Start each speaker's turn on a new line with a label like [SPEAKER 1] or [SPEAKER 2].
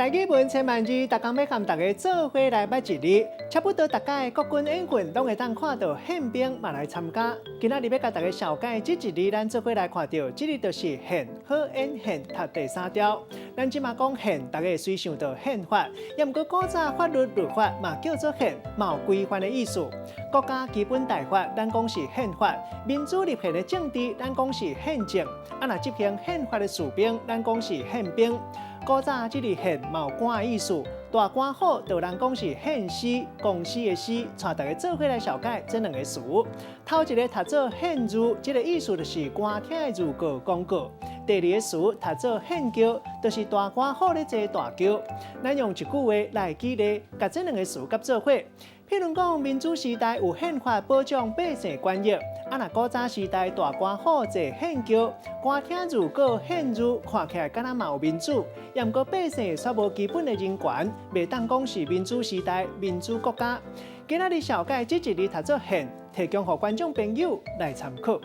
[SPEAKER 1] 台語文千萬字，逐工欲佮大家做伙來捌一字。差不多逐屆國軍演訓攏會當看到憲兵嘛來參加。今仔日欲共大家紹介這一字，咱做伙來看著，這个就是憲，好演憲讀第三調。咱這馬講憲，大家會隨想到憲法，也毋過古早法律律法嘛叫做憲，嘛有規範的意思。國家基本大法，咱講是憲法；民主立憲的政治，咱講是憲政。啊，若執行憲法的士兵，咱講是憲兵。古早這个憲嘛有官的意思，大官好，就有人講是憲師，公司的師，帶大家做伙來紹介這兩个詞。頭一个讀做憲預，這个意思就是官廳的預告廣告。第二个詞讀做憲轎，就是大官好咧坐大轎。咱用一句話來舉例，共這兩个詞佮做伙。譬如講，民主時代有憲法保障百姓權益，啊，若古早時代大官好坐憲轎，官廳預告憲預，看起來敢若嘛有民主，也毋過百姓煞無基本的人權，袂當講是民主時代、民主國家。今仔日紹介這一字讀做憲，提供予觀眾朋友來參考。